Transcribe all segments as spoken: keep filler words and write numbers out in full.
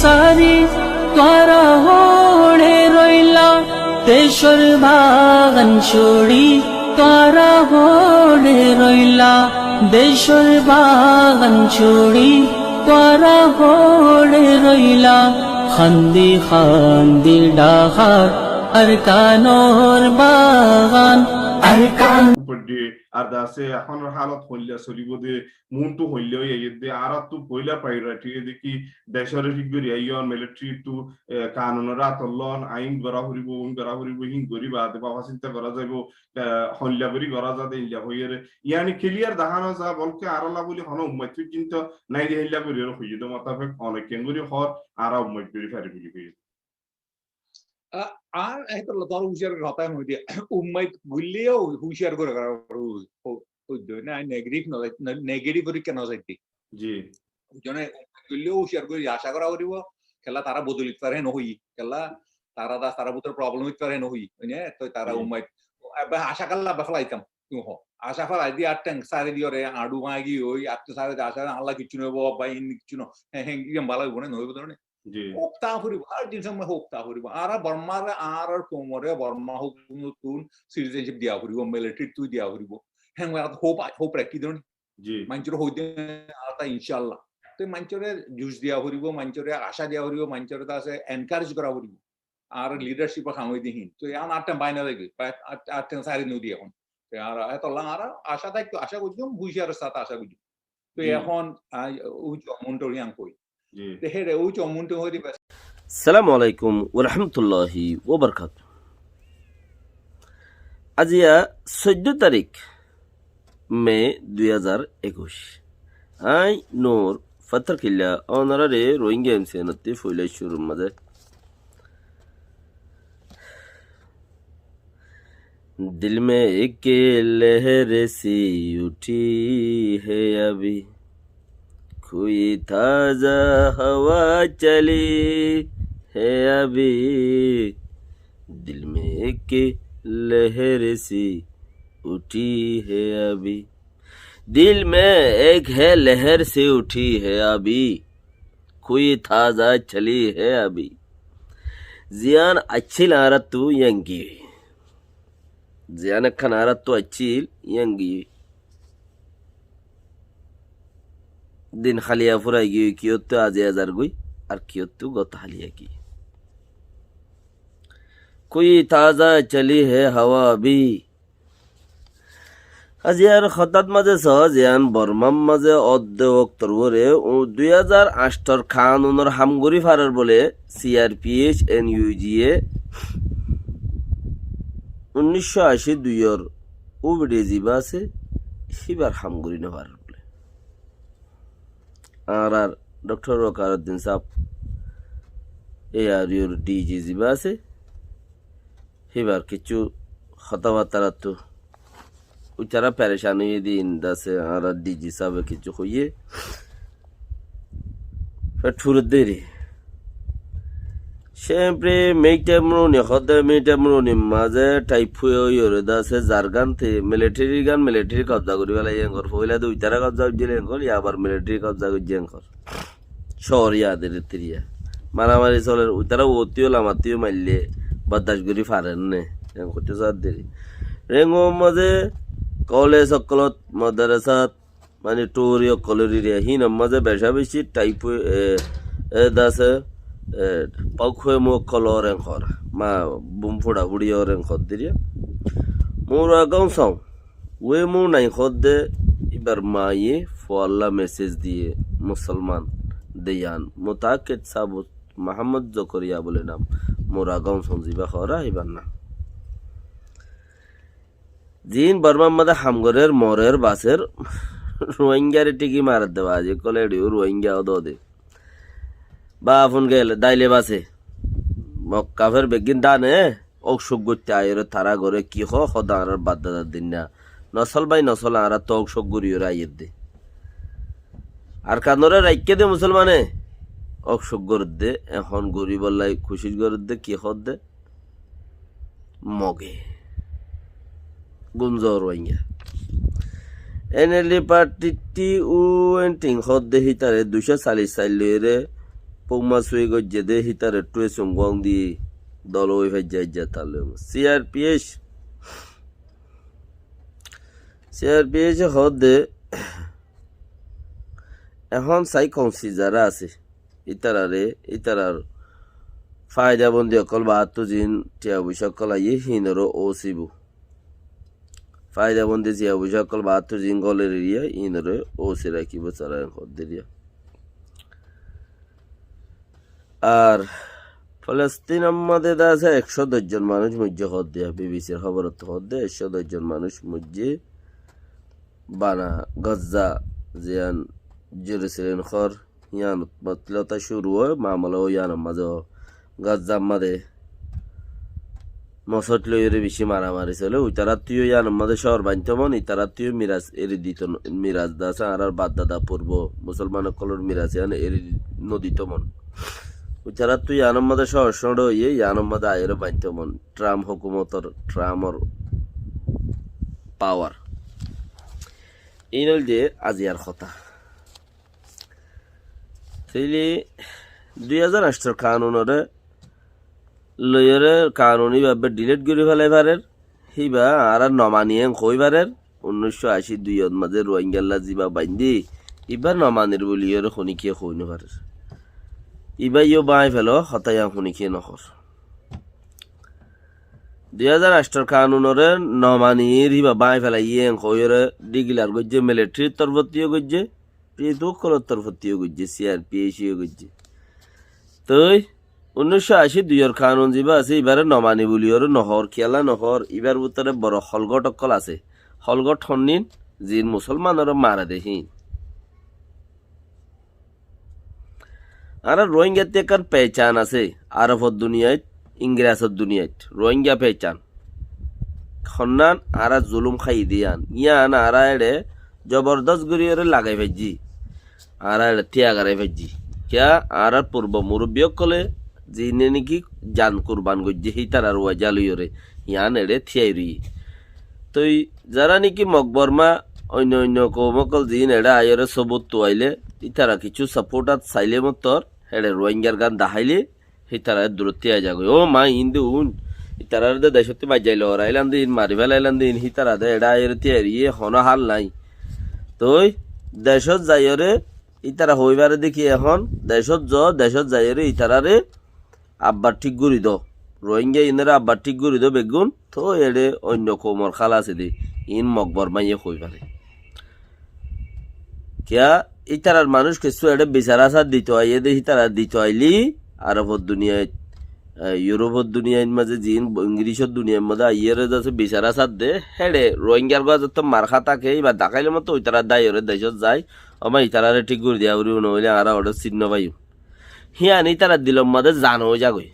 Sári tuáñra hoçé roilá, decór bagan cúri, tuáñra hoçé roilá, decór bagan cúri, tuáñra hoçé roilá, handi handi dhahár Arkanor bagan, Arkan. Uore de, ar dase ehónor hálot hoilla solibó de, muúntu hoilla ói aiyér de, añáráttu foila priority óiye de ki, decóre thík gorí aiyón, military ttu, e, kanunor át lon, ain gorá foribó, uin gorá foribó, hín gorí baade báfa sinta gorá zaibó, e, hoilla gorí gorá za de, illa hoiyére. Yáni clear dahá no za, bolke añárálla buli honó ummait foijjonto nái de, héilla gorí ar hoiyé de mutafek, onek keéngorí hoór, añára ummait gorí fari buli hoiyé. A-, ar hétolla tor huciyar gorá hotá hoói de, ummait goillé yó huciyar gorá gorá foribó, o-, o-, o-, na, negative no zai-, na, negative gorí kiyá no zaitté. Ji. Zone ummait goillé yó huciyar gorí acá gorá foribó, kiyólla tará bodoli fare no hoiyé, kiyólla tará das tará bútore problem óit fare no hoiyé, ne, toi tará Ji. Ummait, ebbe acá kiyólla ebbe félai ditam, tui ho. Acá félai di ar theng sári diyóre, añçu báñgi ói, ar to sári di acá, Allah kiccú no óibo, ba in kiccú no, he, he, iyan bála óibo né, no óibo dóre né. Ji. Hóf táa foribó, hár jinór somoi hóf táa foribó. Añára Bormare, añárar koumore, Borma hókumottún citizenship diya foribó, military ttu diya foribó. Héen hoiyé hóf, hóf rakí dóni. Ji. Maincóre hoi de, añára incállah. Te maincóre jus diya foribó, maincóre acá diya foribó, maincóre dase encourage gorá foribó. Añárar leadership or ham óiye de hín. Te ehón ar theng bái no zaibo, bái ar, ar theng sári no di ehón. Te añára, etolla añára acá táikko, acá goijjum, huciyaror sáte acá goijjum. Te Ji. Ehón, a, ói Comuntor yián hoi. Ji. Te héçe ói Comuntor hoi diba. Assalamu alaikum wa rahmatullahi wa barakatuhu. Aziya soiddo tarik, May dui házar ekuic. Añí Nur Fattarkilla, onorare Rohingya M C N ottú foila cúrur mazé دل میں ایک لہر سی اٹھی ہے ابھی، کوئی تازہ ہوا چلی ہے ابھی، دل میں ایک لہر سی اٹھی ہے ابھی، دل میں ایک ہے لہر سی اٹھی ہے ابھی، کوئی تازہ چلی ہے ابھی۔ Ziyán accíl añáráttu yían giyói. Ziyán ekkán añáráttu accíl yían giyói. Din háliya furai giyói, kiyóttu aziya zargói, ar kiyóttu gotá háliya giyói. کوئی تازہ چلی ہے ہوا ابھی۔ Aziyar hotát mazé soó, ziyán Bormár mazé ódde októr uore, u, dui házar añctor kanunor ham gorí farer bóle, C R P H, N U G A, unníc cót ací duiyor ubide zibá asé, híbar ham gorí no farer bóle. Añárar Doktor Wakaruddin sáb, A R U r D G zibá asé, híbar kiccú hotábattarattú uitará perecán óiye de, in dase añárar D G sábe kiccú hoiyé. Feth furot deri. Sempre meite muruni hodde, meite muruni mazé thaip fue óiyore dase zargán te military gán military kobza gorí félaiye engor, foila de uitará kobza goijjíl engor, ya abar military kobza goijjé engor. Cóor yá de rittir yá. Maramari soler, uitará uottú yó lamattú yó maille bordac gorí farer né. En hoitó sár deri. Rengor mazé kolej okkolot, madrasat, mani thuri okkolor iriya, hínor mazé beca beci thaip fue, e, e, dase, e, pok fue mu okkol ór en hor. Ma bum fura furi ór en hor diriya. Mura gaon saun. Ué mu nai hoódde, íbar maye fuallá mesej diye, musolman de yián, mutaakked sabut, Muhammod Zokoriya bóle nam, Mura gaon son zibá hoóra íbar nam. Ziín Bormár mazé ham gorér, morér, basér, Ruáinggare thíki marer de bazi, ókkole eçiyó Ruáinggá ódode. Bafun gel, daile basé. Mok kafer beggín dane, óuk cóuk goitte aiyóre tará goré ki hoó, hoó de añárar baddadar dinna. Nosol bái nosol añáráttu óuk cóuk goríyore aiyér de. Arkanoré raikké de musolmane, óuk cóuk gorér de, ehón goríbollá kucíc gorér de, ki hoór de? Moge. Gunzo Ruáinga. N L D party ti u en tin hoódde hítare duicó callic sail loiyóre Fúk masúi goijjé dé hítare ettú e sungguang di dol ói faijjé aijja tar loi. C R P H, C R P H e hoódde ehón sai kousi zará asé, ítararé, ítarar faidabondi ókkol baáttu ziín thiañ foicá ókkol aiyé híinoré ósibou. Faidabondi thiañ foicá ókkol baáttu ziín góler eriya, híinoré ósi rakíbou tará en hoódde eriya. Ar Filistínor mazé de asé ekcó doc zon manúic moijjé hoódde, B B C r hóborottú hoódde ekcó doc zon manúic moijjé bana Gazza, ziyán Jerusalem hoór, yíanot matlota cúru ói, mamala ói yíanor mazé ó. Gazzar mazé mosóit loiyóre bicí maramari solé. Uitarattú yó yíanor mazé cóor baintóu mon, ítarattú yó miras eri ditou, miras de asé, añárar bafdada furbo musolman ókkolór miras yían eri noditóu mon. Uitarattú yíanor mazé cóor cóor óiye, yíanor mazé aiyóre baintóu mon. Trump hókumotor, Trumpor pawar. Iín óilde aziyar hotá. Tóile dui házar añctor kanunoré loiyóre kanun íba ebbe dhilét gorí félai farér, híba añára nomani en hoói farér, unnúiccó ací duiyot mazé Ruáingalla zíba baindí, íba nomanir buliyóre honíkiye hoói nofarér. Íba yó báñi félo, hotá yían honíkiye nohoór. Dui házar añctor kanunoré nomanir híba báñi félaiyé en hoóiyoré dhígilar goijjé, milithérir torfóttu yó goijjé, Pitu ókkolor torfóttu yó goijjé, C R P H yó goijjé. Toi unnúiccó ací duiyor kanun zibá asé, ibáre nomani buliyóre nohoór, kiyólla nohoór, ibár bútore boro holgót ókkol asé. Holgót honnín, ziín musolmanoré mare de híin. Añárar Ruáingattú ekkán pehcán asé, Arofor duniyait, Ingrasor duniyait, Ruáinga pehcán. Honnán añára zulúm háiyi de yían. Yían añára eçé zobordós goríyoré lagai faijjí. Añára eçé tíya garai faijjí. Kiyá añárar furbo murubbi ókkolé ziíne néki jan kurban goijjé hítarar wajá loiyoré. Yían eçé tíyai roiyé. Toi zará néki Mok Borma oinno oinno koum ókkol ziín eçé aiyóre sóbut tuailé, ítara kissú sapótat sailé mottor, héçe Ruáingar gán daháilé, hítara eddurótti aizagói. Ó ma, iín de uún. Ítararé de decótti baijjai lorailán de, iín mari félailán de, iín hítara de eçé aiyóre tíyai roiyé, honó hál nái. Toi decót zaiyóre ítara hoói fare de ki ehón, decót zo, decót zaiyóre ítararé abbar thík gorí do. Ruáinga iínoré abbar thík gorí do beggún. Toi eçé oinno koumor hála asé de, iín Mok Bormaye hoói fare. Kiyá ítarar manúic kessú eçé bisar asar ditou aiyé de, hítara ditou ailé, Arofor duniyait, e, Iurófor duniyait mazé ziín, Ingrícor duniyair mazé aiyére zasé bisar asar de, héçe Ruáingar gua zottó mar há táke, íba daháile motto ítara dáiyoré decót zai, ó ma ítararé thík gorí diya foribó, noóile añára oçé sít nofaiyum. Híyan ítarar dilor mazé zan ói zagói.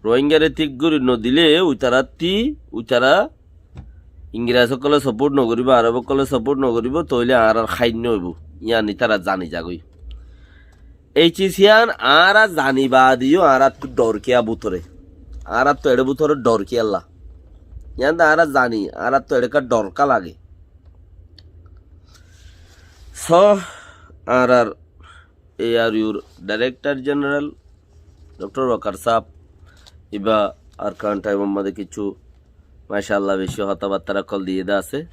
Ruáingaré thík gorí nodilé, uitarattí, uitara Ingras ókkolé sapót nogoríbo, Arob ókkolé sapót nogoríbo, tóile añárar háinno óibo. Yían ítara zani zagói. Ei ciz yían añára zani baade yó añárattú dhor kiyá bútore. Añárattú eçé bútore dhor kiyólla. Yían de añára zani, añárattú eçé ká dhor ká lage. Só, añárar A R U r Director General Doctor Wakar sáb, íba Arkan Time or mazé kissú, macállah, beci hotábattá ókkol diyé de asé,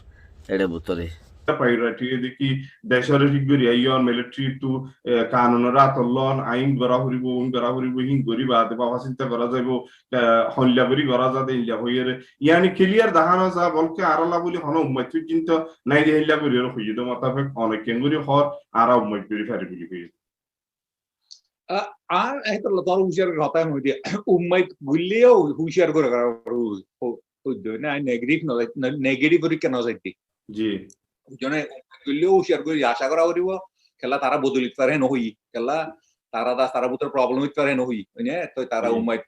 eçé bútore. Priority e de ki decóre thík gorí aiyón, military ttu, e, kanunor át lon, ain gorá foribó, uin gorá foribó, hín gorí baade báfa sinta gorá zaibo, e, hoilla gorí gorá zade, illa hoiyére. Yáni clear dahá no za, bolke añárálla buli hono ummait foijjonto nái de, héilla gorí hoiyé de mutafek, onek ken gorí hoór, añára ummait gorí fari buli hoiyé. A, ar ekta lotar huciyar gorí hotá hoiyé de, ummait goilleyó huciyar gorí gorá foribó, ho-, hoiddé na, negative no, na, negative gorí kiyá no zaitté. Ji. Buzóné, ummait goilleyó huciyar gorí acá gorá foribó, kiyólla tará bodolit fare no hoiyé, kiyólla tará das, tará bútore problem óit fare no hoiyé, óine, toi tará Ji. Ummait,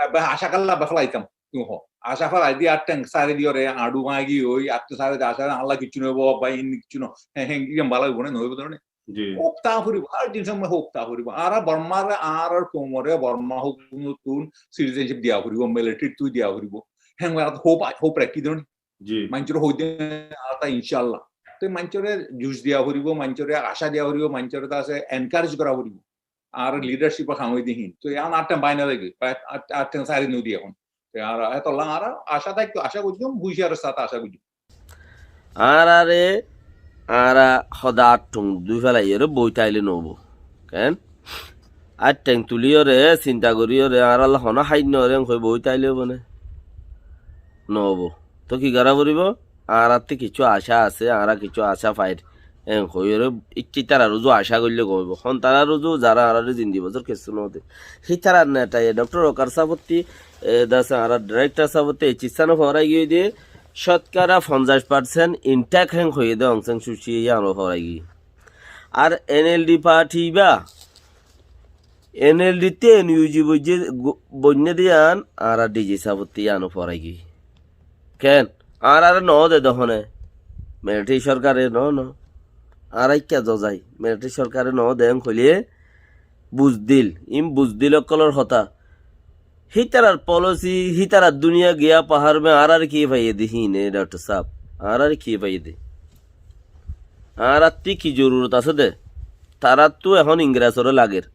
ebbe acá kiyólla ebbe félaitam, tui ho. Acá félai di ar theng sári diyoré, añçu báñgi ói, ar to sári di acá, Allah kissú no óibo, bái, in kissú no, he, he, iyan bála óibo né, no óibo dóre né. Ji. Hók tá foribó, har jinís or mazé hók tá foribó. Añára Bormare, añárar koumore Borma hókumottún citizenship diya foribó, military ttu diya foribó. Héngori hóp, hóp rakí dóre né. Ji. Maincóre hoói de, añára tá incállah. Toi maincóre jus diya foribó, maincóre acá diya foribó, maincóre to asé encourage gora foribó. Ar leadership ham óiye de hín. Toi ehón ar thaim bái no zaibo, ar, ar, ar thaim sári no di ehón. Toi ar, etolla ar acá táikko, acá goijjum, huciyaror sáte acá goijjum. Añáráre, añára hoda atthung dúi felaiyóre boói táile noóibo. Ken? Attheng tuliyóre, sinta goríyore, añárálla honó háit noóre, enkoi boói táile óibo né? Noóibo. Toi ki gorá foribó? Añárattú kissú acá asé, añára kissú acá fair. Enkoi óre, ittí tarar uzu acá goille gom óibo. Hon tarar uzu, zará añáráre zindi bosór kissú node. Hítarar netaye, Doctor Waqar sábottí, e, dase añárar director sábottí, e, cissá no forai giyé de, cótkara fonzaic percent intact hén hoiyé de Aung San Suu Kyi yían ó foraigí. Ar N L D party ibá, N L D ttú N U G boijjé, go-, boinné de yían, añára D G sábottí yían ó foraigí. Ken? Añáráre noó de dóhone. Military sorkare noó, noó. Añára ikká zozai. Military sorkare noó de en hoilé, buzdil, in buzdil ókkolor hotá. Hítarar policy, hítarar duniya giya pahár me añáráre ki faiyé de híne, Doctor sáb? Añáráre ki faiyé de? Añárattú ki zorurot asé de? Tarattú ehón Ingresoré lager.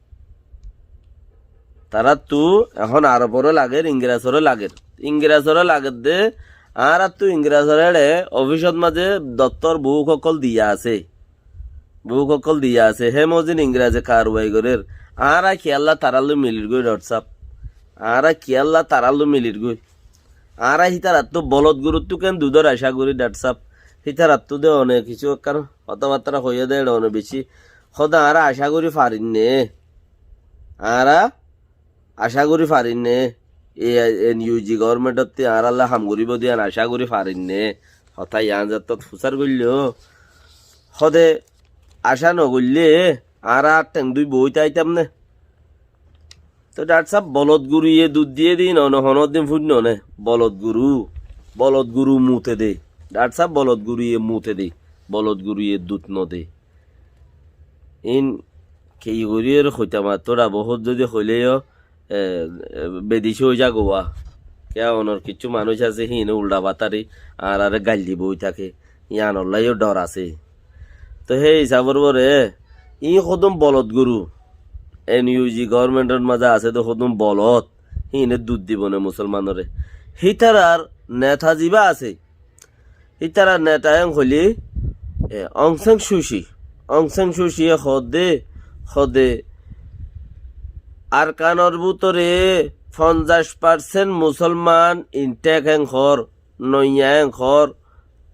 Tarattú ehón Aroboré lager, Ingresoré lager. Ingresoré lager de, añárattú Ingresoré eçe ofisot mazé dottor buuk ókkol diya asé. Buuk ókkol diya asé, hé mozin Ingreze karwai gorér. Añára kiyólla tarálloi milir goi, Doctor sáb? Añára kiyólla tarálloi milir goi? Añára hítarattú bolot guruttú ken dudor acá gorí, Doctor sáb? Hítarattú de one kissú ekkán hotábattara hoiyé de, eçe one bicí. Hóde añára acá gorí farir né? Añára acá gorí farir né? E, N U G government ottú añárálla ham goríbo de yían acá gorí farir né? Hotá yían zettót fusár goilló, hóde acá no goillé añára ar theng dúi boói táitam né? Toi Doctor sáb, bolot guruye dud diyé de híin one honódin fúinno né? Bolot guru, bolot guru mute de. Doctor sáb, bolot guruye mute de, bolot guruye dud no de. Híin ki goríyore hoitam, ar tóra bohút zodi hoilé yó, e, e, bedeci ói zagói. Kiyá onor kissú manúic asé, híine uldha batari añáráre gail di boi táke. Yíanolla yó dhor asé. Toi hé hísabor uore, íin hodún bolot guru. N U G government or mazé asé de hodún bolot. Híine dud dibo né musolmanoré. Hítarar neta zibá asé, ítarar neta en hoilé, e, Aung San Suu Kyi. Aung San Suu Kyi ye hoó de, hoó de, Arkanor bútore fonzaic percent musolman intek en hoór, noiya en hoór,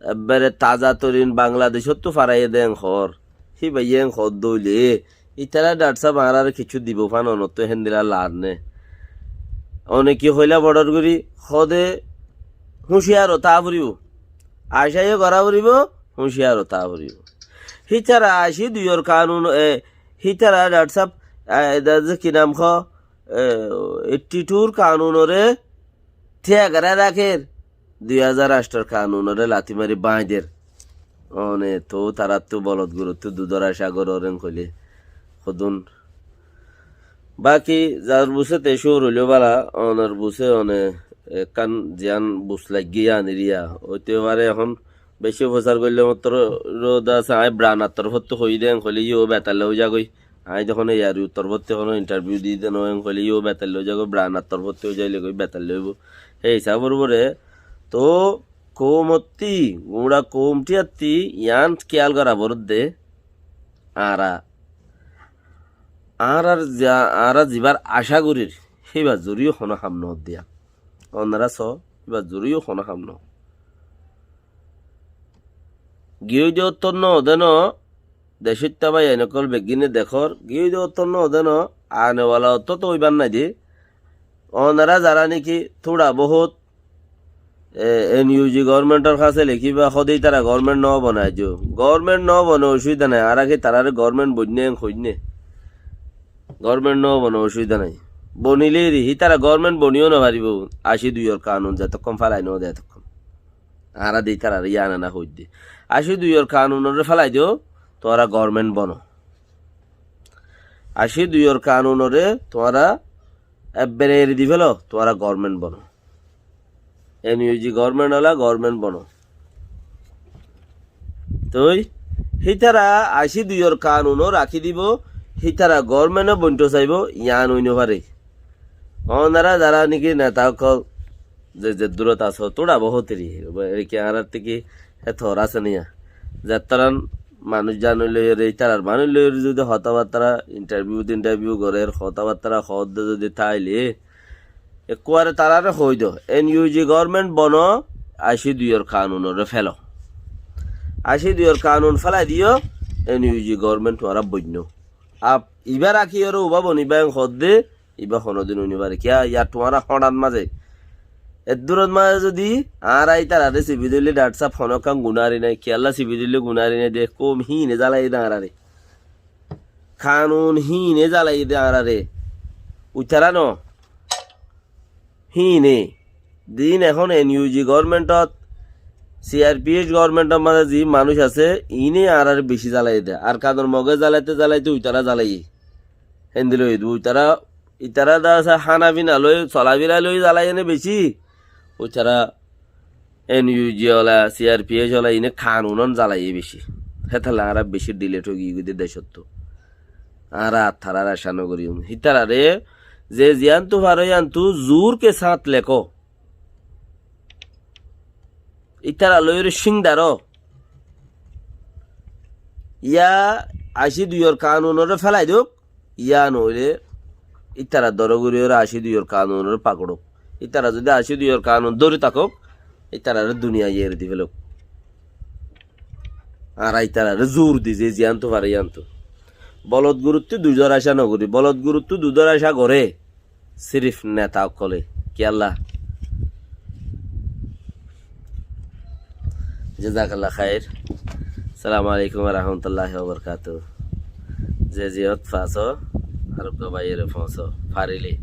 ekbare taza torin Bangladecóttu faraiyé de en hoór. Híba ye en hoó de óile, ítara Doctor sáb añáráre kissú dibo fán, onottú héndilla laar né? One ki hoilá bodor gorí, hoó de húciyar ó táa foribó. Acá yó gorá foribó, húciyar ó táa foribó. Hítara ací duiyor kanun, e, hítara Doctor sáb, e, de, de ki nam hoó, e, eighty two r kanunoré thíya gorá rakér, dui házar anctor kanunoré lati mari báñgi der. One to tarattú bolot guruttú dudor acá gorór en hoilé hodún. Baki zar busé te cúr óilo bála, onor busé one ekkán ziyán bus laiggé yían eriya. Óito fare ehón beci fusár goillé mottor ro de asé, añí Bran or torfóttu hoiyí de en hoilé yó betailla ói zagói. Añí zehón A R U r torfóttu honó interview di de no en hoilé yó betailla ói zagói, Bran or torfóttu ói zaile goi betailla óibo. Hé hísabor uore to koumottí, gura koum thíyattí yían kiyal gora foredde, añára, añárar za-, añára zibar acá gorir, híba zoriyo honó ham no diya. Onora so, híba zoriyo honó ham no. Giyói de ottót no de no, decóitta báiyain ókkol beggíne dekór, giyói de ottót no de no, anewala ottót óibar nái de. Onora zará niki túra bohút, e, N U G government or hásé lekíba, hóde ítara government no banai zo. Government no bone ocubida nái, añára ki tarare government boinné en hoinné? Government no bone ocubida nái. Bonilé eri, ítara government boniyó no faribó, ací duiyor kanun zetokkón félai no de etokkón. Añára de ítarare yían ana hoidde. Ací duiyor kanunoré félai do, tuáñra government bono. Ací duiyor kanunoré tuáñra ebbere eri di félo, tuáñra government bono. N U G government ola government bono. Toi hítara ací duiyór kanun ó rakí dibou, hítara gorment ó bointhó saibóu, yián ói nofaré. Ónara zará niki neta ókkol ze ze durót asó, tuáñra bohótiri, eri ki añárattú ki hétor asé niya? Zettarán manúic zan loiyóre, ítarar manúic loiyóre zodi hotábattára, intarviu tintarviu gorér, hotábattára hoódde zodi táile, ekkuare taráre hoóido, NUG gorment bono, ací duiyór kanunoré félo. Ací duiyór kanun félai diyó, NUG gorment tuáñra boinno. Ab, ibá rakíyoré ubá boniba en hoódde, ibá honódin ói nofaré. Kiyá, yar tuáñra hoñçat mazé. Eddurót mazé zodi añára ítararé sibi dóille, dhaktor sáb, honókkan gunári nái. Kiyólla sibi dóille gunári nái de, koum híine zalaiyé de añáráre. Kanun híine zalaiyé de añáráre. Uitará no. Híine. Din ehón NUG gormentot, CRPH gormentor mazé ze manúic asé, iíne añáráre bicí zalaiyé de. Arkanor Moge zalaite zalaite uitará zalaiyé. Héndilla óiye de, uitará, itará de asé hána fina loi, solafira loi zalaiyé né bicí. Uitará NUG ola, CRPH ola, iíne kanunón zalaiyé bicí. Hétolla añára bicí dhile thogi giyói de decóttu. Añára ar tarár acá nogorí. Hítararé ze ziyántu faró yíantu zur ke sáñt lekó. Ítara loiyóre cíng dháro. Yá ací duiyór kanunoré félai douk, yá noóile ítara dóro goríyoré ací duiyór kanunoré pakorók. Ítara zodi ací duiyór kanun dóri tákok, ítararé duniyai eri di félouk. Añára ítararé zur di ze ziyántu faré yíantu. Bolod guruttú dui dór acá nogorí, bolod guruttú dui dór acá goré. Sirif neta ókkolé. Kiyólla? Jazakallah khair. Assalamu alaikum wa rahmatullahi wa barakatuhu. Ze ziyót fasó, ar uggwá báiyore foóñso, farilé.